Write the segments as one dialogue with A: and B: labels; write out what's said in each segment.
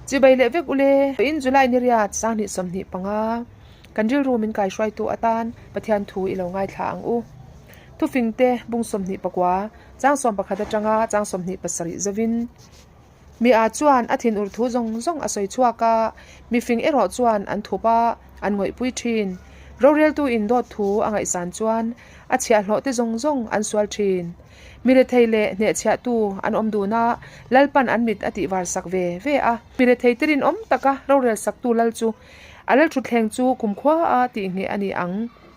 A: Chibai leh vek ule. In July ni riat 2025 kan rilru min kaihruaitu atan Pathian thu i lo ngaithla ang u. Thufingte bung 29 chang 11 atanga chang 27 zovin Mi a chuan a thinur thu zawng zawng a sawi chhuak a, mifing erawh chuan an thup a, an ngawihpui thin. Roreltu in dawt thu a ngaihsan chuan a chhiahhlawh te zawng zawng an sual thin. Mi rethei leh hnehchhiahtu an awm dun a, Lalpan an mit a tihvar sak ve ve a. Mi rethei te rinawm taka rorel saktu lal chu a lalthutthleng chu kumkhua a tihngheh a ni ang.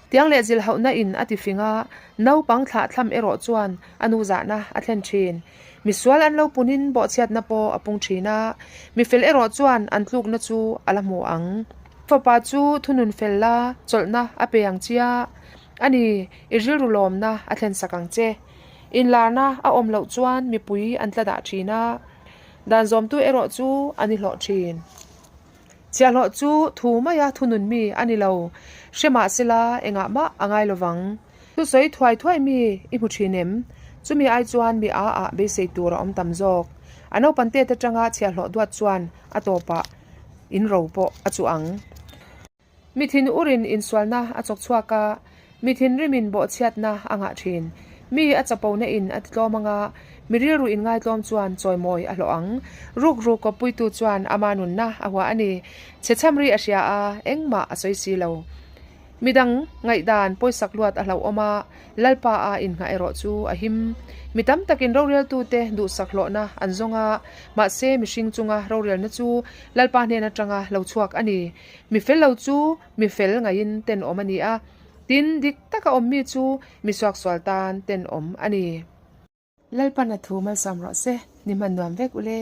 A: Tiang leh zilhauhna in a tifing a, naupang thlahthlam erawh chuan a nu zahna a thlen thin. Misual an lo punin bawhchhiatna pawh a pung thin a, mifel erawh chuan an tlukna chu a la hmu ang. Fapa chu thunun fel la, chawlhna a pe ang chia, a ni, i rilru lawmna a thlensak ang che. Inlarna a awm loh chuan mipui an tla dah thin a, dan zawmtu erawh chu an i hlawh thin. Chhiahhlawh chu thu maia thunun mi a ni lo, hre mahsela engah mah a ngai lovang. Thusawi thuai thuai mi i hmu thin em? Chumi ai chuan mi a ah beisei tur a awm tam zawk. A naupan tet atanga chhiahhlawh duat chuan a tawpah in ro pawh a chuh ang. Mi thin urin insualna a chawk chhuak a, mi thinrimin bawhchhiatna a ngah thin. Mi a chapona in a titlawm anga, mi rilru inngaitlawm chuan chawimawi a hlawh ang. Rukru kawppuitu chuan ama nunna a huah a ni. Chhechhamri a hria a, engmah a sawi si lo. Midang ngaihdan pawisak luat a hlauhawm a, Lalpa a inngah erawh chu a him. Mi tam takin roreltute duhsak hlawhna an zawng a, mahse mihring chunga rorelna chu Lalpa hnen atanga lo chhuak a ni. Mi fel lo chu mi fel ngaihin tenawm a ni a, tin dik taka awm mi chu mi suaksual tan tenawm a ni. Lalpan a thu malsawm rawh se, ni hman nuam vek ule.